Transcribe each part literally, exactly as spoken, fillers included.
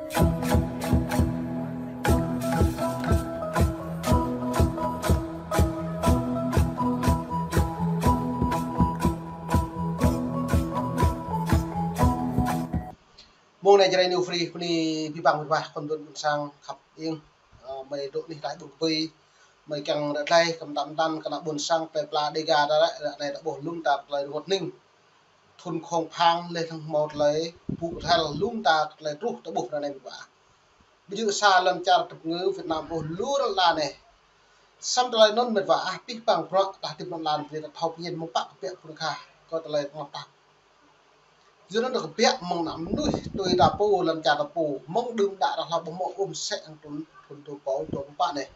Mông anai Jrai New Free, kơ ni pĭ păng pĭ pah, khŏm tŭ ƀuôn sang khăp ing. Ơ, mơi dŏ anih tai ƀuôn kơ pĭ, mơi kiăng ră tlaih, kăm tam tan, kơ ană ƀuôn sang, plơi pla Dega ta ră, ră anai ta ƀuh lŏm ta tơlơi rơngot hning. Thŭn khŏng phang, leh thŏng hmâo tơlơi, pŭ thel lŏm ta tơlơi truh ta ƀuh ră anai mĕt wa. Ƀu djơ̆ sa lŏn čar tơpơngư Việt Nam ôh, lu lŏn ala anai. Samơ̆ tơlơi anŭn mĕt wa ah, pĭ păng bruă ta hơdip lŏn ala anai, ta thâo pơñen mơ̆ng pă kơ pĕ phŭn kha, kơ tơlơi tơngŏt tah. Yua anŭn ta kơbiă mơ̆ng ană mơnuih tui ta pô, lŏn čar ta pô, mơ̆ng đưm đă ta hlâo ƀu hmâo ôh mơsĕ hăng thŭn, thŭn dua rơbâo dua pluh pă anai.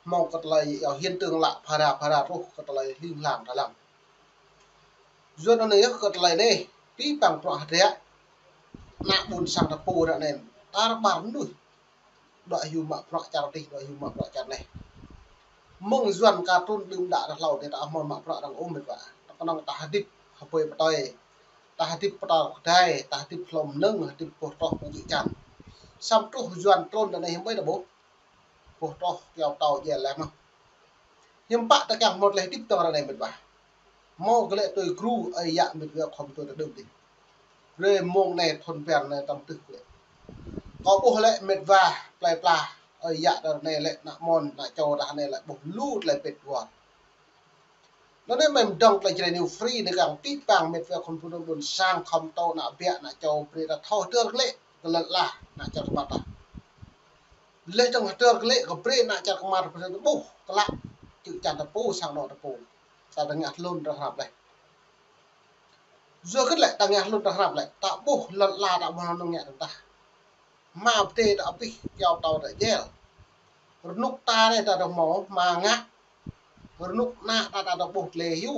Hmâo kơ tơlơi yua hiện tượng lạ phara phara truh kơ tơlơi hling hlang ta lăng. Yua anŭn yơh kơ tơlơi anai, pĭ păng bruă hơdră, ană ƀuôn sang ta pô ră anai, tar ƀar mơnuih. Dŏ hyu mă bruă čar adih, dŏ hyu mă bruă čar anai. Mơ̆ng Yuan ka trŭn đưm đă ta hlâo anai ta ƀu hmâo mă bruă arăng ôh mĕt wa. Ta kơnơ̆ng ta hơdip hơbơi pơtơi, ta hơdip pơtao kơdai, ta hơdip hlŏm mơnơ̆ng, hơdip boh troh pơjĭ čan. Samơ̆ truh Yuan trŭn ră anai hiư̆m ƀơi ta ƀuh. Boh troh kiao tâo djel leh mơ̆n. Hiư̆m pă ta kiăng hmâo tơlơi hơdip tơ̆ng ră anai mĕt wa. Hmâo glaĭ tui gru ơi yă mĕt wa khŏm tui ta đưm adih. Brơi mông anai thŭn bran anai tam tưh glaĭ. Kâo ƀuh lĕ mĕt wa plơi pla ơi yă ta ră anai lĕ ană mơ̆n, ană čô ta ră anai lĕ ƀuh lu tơlơi pĭt wơr. Anŭn anai mơi mơdơ̆ng tơlơi Jrai New Free anai kiăng pĭ păng mĕt wa khŏm tŭ ƀuôn sang khŏm tŭ ană ƀiă ană čô brơi ta thâo hơdơr glaĭ kơ lŏn ala ană čar kơmăt ta. Leh dơ̆ng hơdơr glaĭ kơ brơi ană čar kơmăt ta brơi ta ƀuh klă čư̆ čan ta pô sang anŏ ta pô. Sa ta ngă hlŭn ta hrăp leh. Yua hơget lĕ ta ngă hlŭn ta hrăp lĕ, ta ƀuh lŏn ala ta ƀuh anŭn ngă dơ̆ng tah. Hma pơdai ta abih, kiao tâo ta djel. Rơnŭk ta anai ta dŏ hmâo hma ngă. Rơnŭk ană ta ta dŏ ƀuh tơlơi hyu.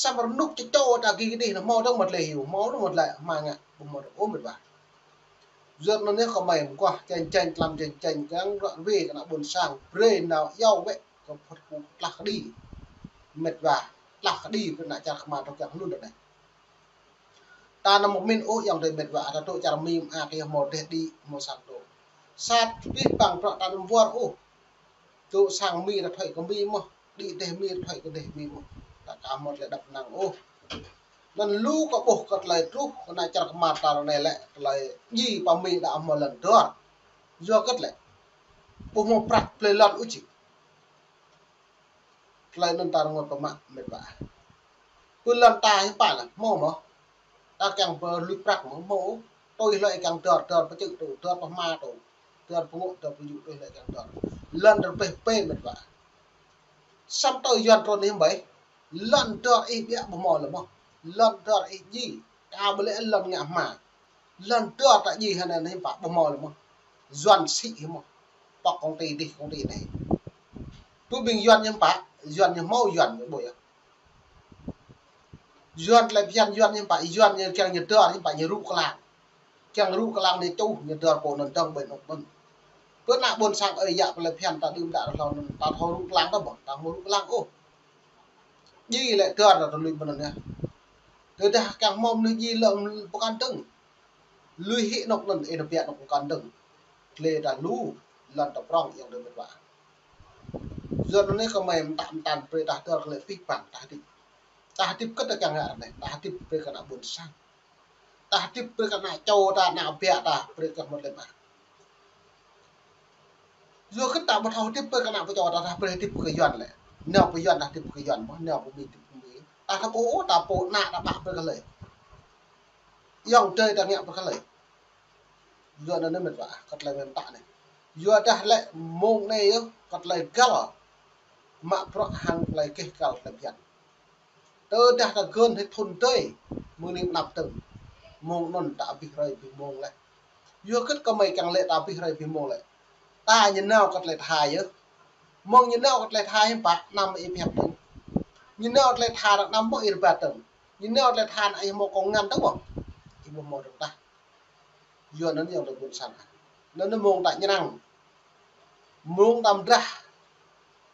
Samơ̆ rơnŭk čơčô ta gih kơdih anŭn hmâo dơ̆ng mơ̆ tơlơi hyu, hmâo dơ̆ng mơ̆ tơlơi hma ngă, ƀu hmâo dơ̆ng ôh mĕt wa. Yua anŭn anai kơ mơi mơguah čañ čañ, tlam čañ čañ, kiăng ră ruai kơ ană ƀuôn sang, brơi nao iâu wơ̆t kơ phŭt pŭ tlah kơđi. Mĕt wa, tlah kơđi brơi ană čar kơmăt ta kiăng hlŭn ta anai. Ta anăm mơ̆ng min ôh ayŏng adơi mĕt wa, ta dŏ čar Mi mơak yơh hmâo dêh đĭ, hmâo sang dŏ. Sa pĭ păng bruă ta anăm wơr ôh. Dŏ sang Mi ta thuai kơ Mi mơ̆n, đĭ dêh Mi ta thuai kơ dêh Mi mơ̆n. Ta ka hmâo tơlơi đăp năng ôh. Anŭn lu kơ ƀuh kơ tơlơi truh kơ ană čar kơmăt ta ră anai lĕ, tơlơi djai pơ Mi đa hmâo lŏn dơr. Yua hơget lĕ. Ƀu hmâo prăk plơi lŏn ôh čih. Tơlơi anŭn ta rơngot pơmă mĕt wa. Pơ lŏn ta hiư̆m pă lĕ, hmâo mơ̆? Ta kiăng pơluč prăk mơ̆, hmâo. Tui hlơi kiăng dơr, dơr pơčư̆ tŭ, dơr pơhma tŭ, dơr pơngŏ, dơr pơjŭ, tui hlơi kiăng dơr. Lŏn dơr pĕh pĕ mĕt wa. Samơ̆ tui Yuan trŭn anai hiư̆m ƀơi. Lŏn dơr ih ƀiă ƀu hmâo lĕ mơ̆. Lŏn dơr ih djai. Ka ƀu lĕ lŏn ngă hma. Lŏn dơr ta djai hơnăn hiư̆m pă ƀu hmâo lĕ mơ̆. Yuan sĭ hiư̆m mơ̆. Pŏk công ty dih, công ty anai. Tui ƀing Yuan hiư̆m pă, Yuan ñu hmâo Yuan ñu ƀuh yơh. Yuan tơlơi phiăn Yuan hiư̆m pă, Yuan ñu kiăng ñu dơr hiư̆m pă ñu rŭ klang. Kiăng rŭ klang ñu čuh, ñu dơr pô anŭn dơ̆ng ƀơi anŭn anŭn. Pơ ană ƀuôn sang ơi yă tơlơi phiăn ta đưm đă hlâo anŭn, ta thâo rŭ klang ta ƀuh, ta hmâo rŭ klang ôh. Djai lĕ dơr ta lui mơ̆n anŭn yơh. Tơdah kiăng hmâo mơnuih djai lĕ pơkŏn dơ̆ng. Lui hĭ anŏ anŭn, ih nao pĕ anŏ pơkŏn dơ̆ng. Tơlơi ta lu, lŏn ta prŏng ayŏng adơi mĕt wa. Yua anŭn anai kơ mơi mơtă mơtăn brơi ta hơdơr kơ lĕ pĭ păng ta hơdip. Ta hơdip kơ ta kiăng ngă anai, ta hơdip brơi kơ ană ƀuôn sang. Ta hơdip brơi kơ ană čô ta, ană ƀiă ta, brơi kơ mơ̆n lĕ mơ̆. Yua hơget ta ƀu thâo hơdip brơi kơ ană pơ čô ta, ta brơi hơdip kơ Yuan lĕ. Nao pơ Yuan ta hơdip kơ Yuan mơ̆, nao pơ Mi hơdip kơ Mi. Ta thâo ôh, ta pô ană ta ƀă brơi kơ hlơi. Ayŏng adơi ta ngă brơi kơ hlơi. Yua anŭn anai mĕt wa, kơ tơlơi mơ̆n ta anai. Yua dah lĕ mông anai yơh, kơ tơlơi găl. Mă bruă hăng tơlơi keh găl tơlơi phiăn. Tơdah ta gơ̆n hĭ thŭn tơi, mơ̆ng anai pơ anăp tơ̆ng. Mông anŭn ta abih hrơi abih mông leh. Yua hơget kơ mơi kiăng lĕ ta abih hrơi abih mông leh. Ta ñu nao kơ tơlơi tha yơh. Mơ̆ng ñu nao kơ tơlơi tha hiư̆m pă, anăm ih pơhiăp tơ̆ng. Ñu nao tơlơi tha anăm mơ̆ ih rơbat tơ̆ng. Ñu nao tơlơi tha anăm ih hmâo kông ngăn tơ̆ng ƀơ̆ng. Ih ƀu hmâo tơ̆ng tah. Yua anŭn ayŏng adơi ƀuôn sang. Anŭn anai mông ta ñrăng. Mông ta mơdrah.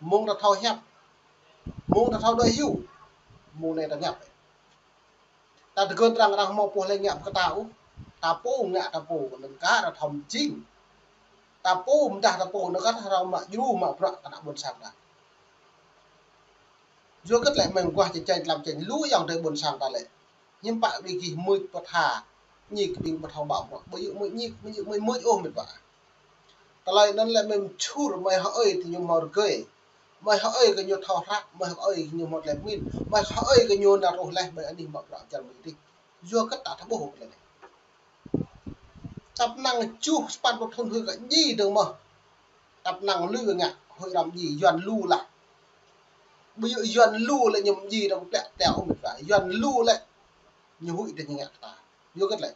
Mông ta thâo hiăp. Mông ta thâo đuaĭ hyu. Mông anai ta ngă. Ta tơgŭn arăng arăng hmâo pô hlơi ngă pơkơta ôh. Ta pô ngă ta pô, anŭn kah ră thâo mơjing. Ta pô mơdah ta pô, anŭn kah ră mă djru mă bruă kơ ană ƀôn sang ta. Yua kơ tơlơi mơguah čơčen tlam čen lu ayŏng adơi ƀôn sang ta lĕ. Hiư̆m pă ƀing gih mưč pơtha, ñik ƀing pơthâo ƀă mă. Ƀu djơ̆ mưč ñik, ƀu djơ̆ mưč mưč ôh mĕt wa. Tơlơi anŭn lĕ mơ̆ng čur mơi hơơi tơ ñu hmâo rơgơi. Mơi hơơi kơ ñu thâo hră, mơi hơơi kơ ñu hmâo tơlơi pơmĭn, mơi hơơi kơ ñu nao rŏh laih ƀơi anih mă bruă čar mơi dih. Yua kơ ta thâo ƀuh tơlơi anai. Tăp năng čuh sapăn pluh thŭn huĭ kơ djai dơ̆ng mơ̆. Tăp năng lui ngă huĭ răm djai Yuan lu lah. Ƀu djơ̆ Yuan lu lĕ ñu mơ̆ djai dơ̆ng plĕ teo mĕt wa. Yuan lu lĕ ñu huĭ tơ ñu ngă ta. Yua kơ tơlơi.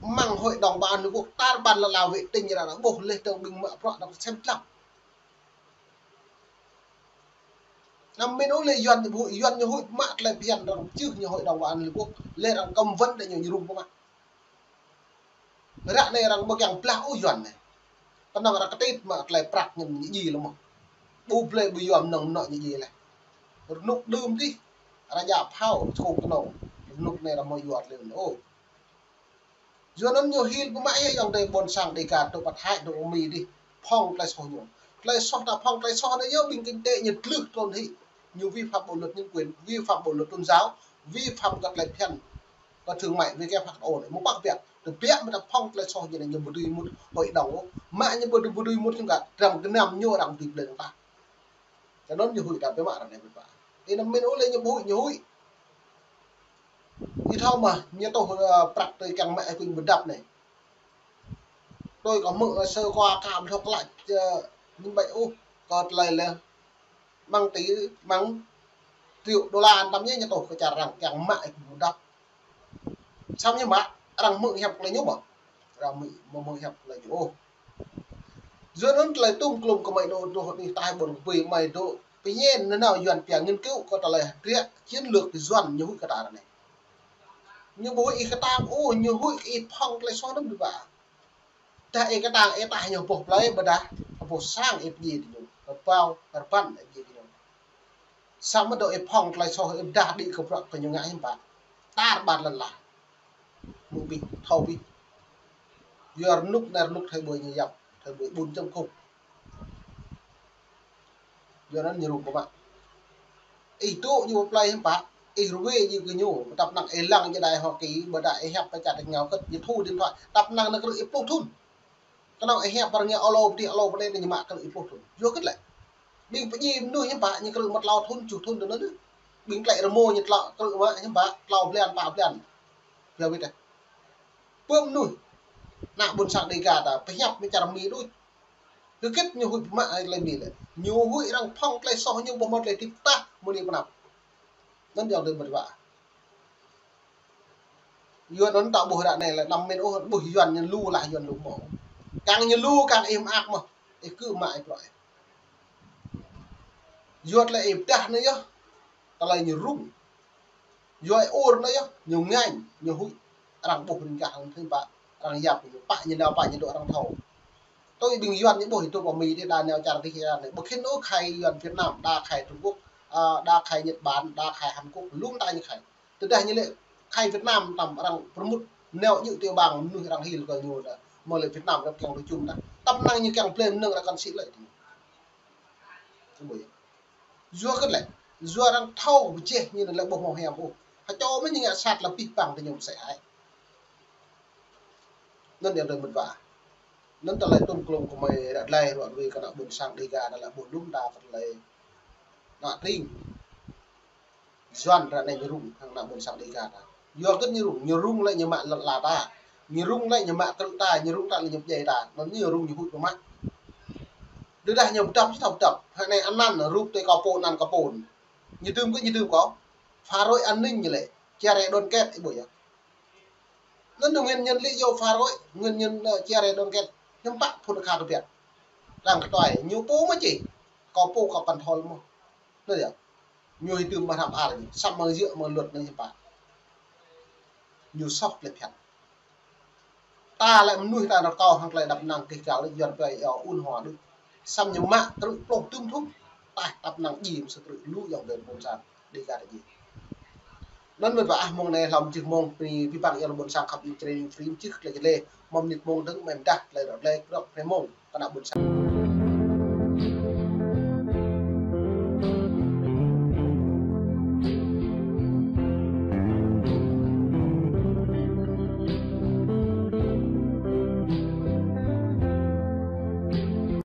Mơ̆ng Hội đồng Bảo an Liên Quốc tar ƀan lơ la wĕ tĭng ra ƀuh leh tơ̆ng ƀing mă bruă dŏ sem tlăp. Anăm mĭn ôh lĕ Yuan ñu huĭ, Yuan ñu huĭ mă tơlơi phiăn arăng čih ñu Hội đồng Bảo an Liên Quốc, lĕ arăng cấm vận tơ ñu ñu rŭng pơmă. Ră anai arăng ƀu kiăng blah ôh Yuan anai. Kơnơ̆ng arăng kơtit mă tơlơi prăk ñu djai lĕ mơ̆. Ƀu blơi ƀu yua mơnơ̆ng mơnŏ ñu djai leh. Rơnŭk đưm dih, arăng djă phao, čơkông kơnơ̆ng. Rơnŭk anai arăng hmâo yua tơlơi anŭn ôh. Yua anŭn ñu hil pơmă yơh ayŏng adơi ƀôn sang Dêga tŭ pơthai tŭ Mi dih. Phŏng tơlơi soh ñu. Tơlơi soh ta phŏng tơlơi soh anai yơh ƀing kinh tế ñu tlưh trŭn hĭ. Ñu vi phạm bộ luật nhân quyền, vi phạm bộ luật tôn giáo, vi phạm kơ tơlơi phiăn, kơ thương mại, W T O anai. Mơ̆ păk biă. Tơbiă mơ̆ ta phŏng tơlơi soh ñu anai ñu ƀu dưi mŭt hội đồng ôh. Mă ñu ƀu dưi, ƀu dưi mŭt hiư̆m kơ dram gơnam ñu arăng dưi blơi ta. Tơ anŭn ñu huĭ ta pơmă arăng anai mĕt wa. Ih anăm mĭn ôh lĕ ñu ƀu huĭ, ñu huĭ. Ih thâo mơ̆, ñu tŭ, ơ, prăk tui kiăng mă ih kuing ƀu dăp anai. Tui kơ hmư̆, ơ, sơ kua ka ƀu thâo klă, ơ, minh bạch ôh, kơ tơlơi lĕ mơ̆ng tỉ, mơ̆ng triệu đô la anăm ñu, ñu tŭ kơ čar arăng kiăng mă ih kuing ƀu dăp. Samơ̆ ñu mă, arăng hmư̆ hiăp tơlơi ñu mơ̆. Arăng hmư̆, mơ̆ hmư̆ hiăp tơlơi ñu ôh. Yua anŭn tơlơi tŭm klŭm kơ mơi dŏ, dŏ anih tai ƀôn kơ bơi mơi dŏ. Pơñen nanao Yuan pia nghiên cứu kơ tơlơi hơdră chiến lược Yuan ñu huĭ kơ ta ră anai. Ñu ƀu huĭ ih kơtang ôh, ñu huĭ kơ ih phŏng tơlơi soh anŭn mĕt wa. Dah ih kơtang ih tah ñu boh plơi ƀôdah, boh sang ih pơdjai tơ ñu, rơbâo, rơbăn ih pơdjai tơ ñu. Samơ̆ dŏ ih phŏng tơlơi soh ih pơdah đĭ kơ bruă kơ ñu ngă hiư̆m pă. Tar ƀan lăn la. Hmư̆ bĭ, thâo bĭ. Yua rơnŭk anai rơnŭk thơi ƀuê ñu yap, thơi ƀuê bốn chấm không. Yua anŭn ñu rŭng pơmă. Ih dŏ ñu plơi hiư̆m pă, ih rơwe ñu kơ ñu, tăp năng ih lăng ñu đài Hoa Kỳ, ƀôdah ih hiăp pơ čar tač rơngiao kơt, ñu thu điện thoại, tăp năng anai krư̆ ih pluh thŭn. Kơnơ̆ng ih hiăp pơ rơngiao ôh lŏ pơdih, ôh lŏ pơdih, ñu mă krư̆ ih pluh thŭn. Yua kơ tơlơi. Ƀing pơdjai mơnuih hiư̆m pă, ñu krư̆ mă tlâo thŭn, tơjuh thŭn tơ anŭn. Ƀing tơlơi rơmô ñu tlâo krư̆ mă hiư̆m pă, tlâo blan, pă blan. Yua ƀiă tah. Pơ mơnuih. Ană ƀôn sang Dêga ta, pơhiăp mơ̆ng čar Mi đôč. Hơget ñu huĭ pơmă ai tơlơi Mi lĕ. Ñu huĭ arăng phŏng tơlơi soh ñu ƀu hmâo tơlơi hơdip tah mơ̆ng anai pơ anăp. Anŭn yơh tơlơi mĕt wa. Yuan anŭn ta ƀuh ră anai lĕ anăm mĭn ôh, ƀuh Yuan ñu lu lah Yuan lu mơ̆. Kiăng ñu lu kiăng ih mơak mơ̆. Ih kơ mă ih prŏ ih. Yua tơlơi ih pơdah anai yơh. Tơlơi ñu rŭng. Yua ih ur anai yơh, ñu ngañ, ñu huĭ. Arăng ƀuh ƀing gah arăng thâo pă, arăng yap ñu, pă ñu nao pă ñu dŏ arăng thâo. Tui ƀing Yuan ñu ƀuh ih tŭ pơ Mi dih, đa nao čar dih čar anai. Ƀu khĭn ôh khai Yuan Việt Nam, đa khai Trung Quốc, a, đa khai Nhật Bản, đa khai Hàn Quốc, lŏm ta ñu khai. Tơdah ñu lĕ khai Việt Nam tăm arăng pơrmŭt nao djơ̆ tiểu bang mơnuih arăng hil kơ ñu đa. Mơ̆ lĕ Việt Nam rap kiăng tui čum đa. Tăp năng ñu kiăng blơi mơnơ̆ng arăng kăn sĭ lĕ. Yua kơ tơlơi. Yua arăng thâo pơjeh ñu anŭn lĕ ƀu hmâo hiam ôh. Hơčô mơ̆ ñu ngă sat lĕ pih păng tơ ñu mơsĕ hă. Anŭn yơh tơlơi mĕt wa. Anŭn tơlơi tŭm klŭm kơ mơi ră anai ruă ruai kơ ană ƀôn sang Dêga anŭn lĕ ƀu lŏm ta tơlơi. Ană tring. Yuan ră anai ñu rŭng hăng ană ƀôn sang Dêga ta. Yua kơ ñu rŭng, ñu rŭng lĕ ñu mă lăn la ta. Ñu rŭng lĕ ñu mă krư̆ ta, ñu rŭng ta lĕ ñu pơdjai ta. Anŭn ñu rŭng ñu huĭ pơmă. Tơdah ñu pơdăp či thâo pơdăp. Hă anai anăn rup tui kâo pô anăn kâo pô. Ñu dưm kơ ñu dưm kâo. Phá rối an ninh ñu lĕ. Chia rẽ đoàn kết ih ƀuh yơh. Anŭn ñu nguyên nhân lý do phá rối, nguyên nhân, ơ, chia rẽ đoàn kết. Hiư̆m pă phŭn kha kơ biă. Arăng kơtuai, ñu pô mơ̆ či. Kâo pô kâo kăn thâo lĕ mơ̆. Anŭn yơh. Ñu hĭ tơm mă hrăp ar ñu, samơ̆ yơh mơ̆ luật anŭn hiư̆m pă. Ñu soh tơlơi phiăn. Ta lĕ mơnuih ta nao kâo hăng tơlơi đăp năng kih kâo lĕ Yuan pơyơr ôn hòa đôč. Samơ̆ ñu mă krư̆ pluh tơm thŭn. Tah tăp năng djim sơkrư̆ lu ayŏng adơi ƀôn sang Dêga ta djim. Anŭn mơ̆n ƀă ah mông anai hlâo mơjih mông, ƀing, ƀing păng yơh ƀôn sang khăp ƀing čre ƀing free mơjih tơlơi jơlê, mơ̆ng mơnit mông dơ̆ng mơ̆ng dah tơlơi rŏ lĕ krŏk hrơi mông, tơnah ƀôn sang.